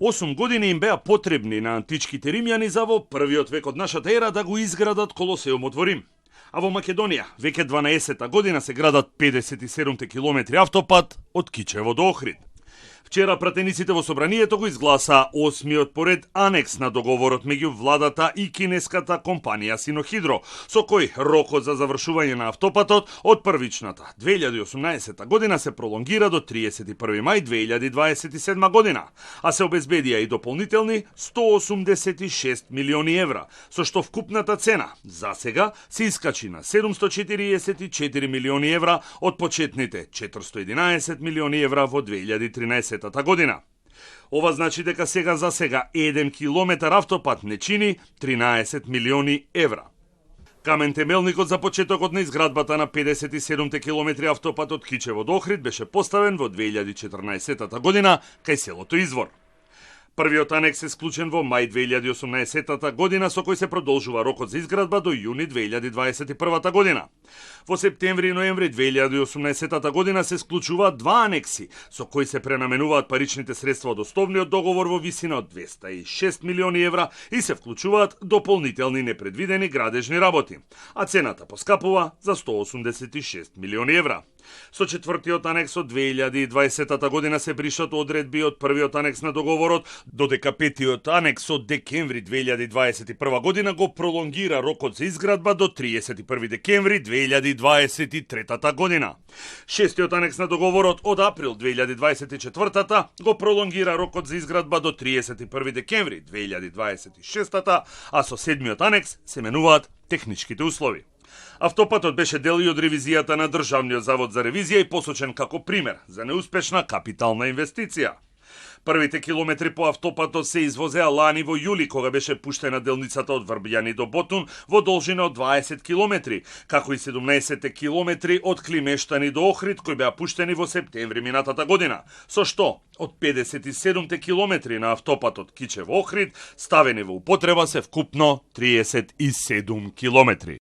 8 години им беа потребни на античките римјани за во првиот век од нашата ера да го изградат Колосеумот во Рим. А во Македонија, веќе 12-та година се градат 57 километри автопат од Кичево до Охрид. Вчера пратениците во собранието го изгласа 8-миот поред анекс на договорот меѓу владата и кинеската компанија Синохидро, со кој рокот за завршување на автопатот од првичната 2018 година се пролонгира до 31 мај 2027 година, а се обезбедија и дополнителни 186 милиони евра, со што вкупната цена за сега се искачи на 744 милиони евра од почетните 411 милиони евра во 2013 година. Ова значи дека сега за сега 1 километар автопат не чини 13 милиони евра. Камен темелникот за почетокот на изградбата на 57 километри автопат од Кичево до Охрид беше поставен во 2014 година кај селото Извор. Првиот анекс е склучен во мај 2018 година, со кој се продолжува рокот за изградба до јуни 2021 година. Во септември и ноември 2018 година се склучуваат два анекси, со кои се пренаменуваат паричните средства од основниот договор во висина од 206 милиони евра и се вклучуваат дополнителни непредвидени градежни работи, а цената поскапува за 186 милиони евра. Со четвртиот анекс од 2020 година се бришат одредби од првиот анекс на договорот, додека петиот анекс од декември 2021 година го пролонгира рокот за изградба до 31 декември 2023 година. Шестиот анекс на договорот од април 2024 го пролонгира рокот за изградба до 31 декември 2026, а со седмиот анекс се менуваат техничките услови. Автопатот беше дел и од ревизијата на Државниот завод за ревизија и посочен како пример за неуспешна капитална инвестиција. Првите километри по автопатот се извозеа лани во јули, кога беше пуштена делницата од Врбјани до Ботун во должина од 20 километри, како и 17 километри од Климештани до Охрид, кои беа пуштени во септември минатата година, со што од 57 километри на автопатот Кичево Охрид ставени во употреба се вкупно 37 километри.